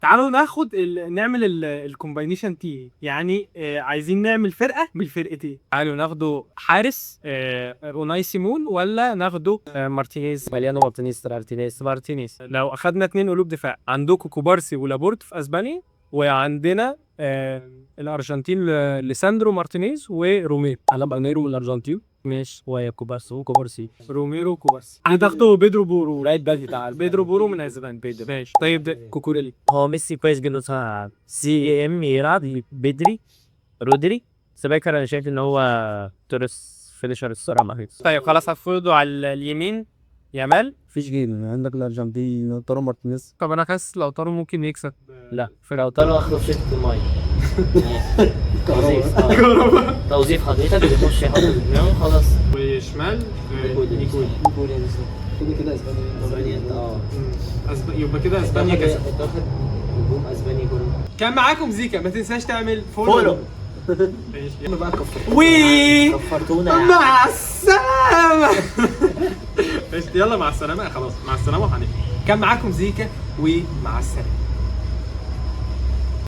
تعالوا ناخد نعمل ال combination تي، يعني عايزين نعمل فرقه من الفرقتين. تعالوا ناخده حارس اوناي سيمون ولا ناخده مارتينيز؟ مليانو مارتينيز. مارتينيز. مارتينيز. لو اخدنا اتنين قلوب دفاع، عندكم كوبارسي ولابورت في اسبانيا، وعندنا الارجنتين ليساندرو مارتينيز وروميرو. انا باميرو من الارجنتين. ماشي. وكوبارسي. كوبارسي. روميرو وكوبارسي. هتاخدوا بيدرو بورو. right back بتاع بيدرو بورو من اسبانيا. ماشي. طيب ده كوكوريلي. هو ميسي كويس جدا صراحة. CAM يلعب بدري، رودري striker. انا شايف ان هو توريس finisher الصراحة ما فيش. طيب خلاص، هتفرضوا على اليمين يامال. مفيش جيل عندك الارجنتين لوتارو مارتينيز. طب انا حاسس لوتارو ممكن يكسب. لا، في لوتارو اخره في شفت المايه. توظيف توظيف حضرتك بيخش يحط في دماغه خلاص. وشمال. نيكولي. كده كده اسبانيا. اه. يبقى كده اسبانيا كسب. انت واخد هجوم اسباني كله. كان معاكم زيكا، ما تنساش تعمل follow. follow. ماشي. بقى كفرتونا. وي كفرتونا يا عم. مع السلامة. ماشي، يلا مع السلامة. خلاص مع السلامة وهنقفل. كان معاكم زيكا ومع السلامة.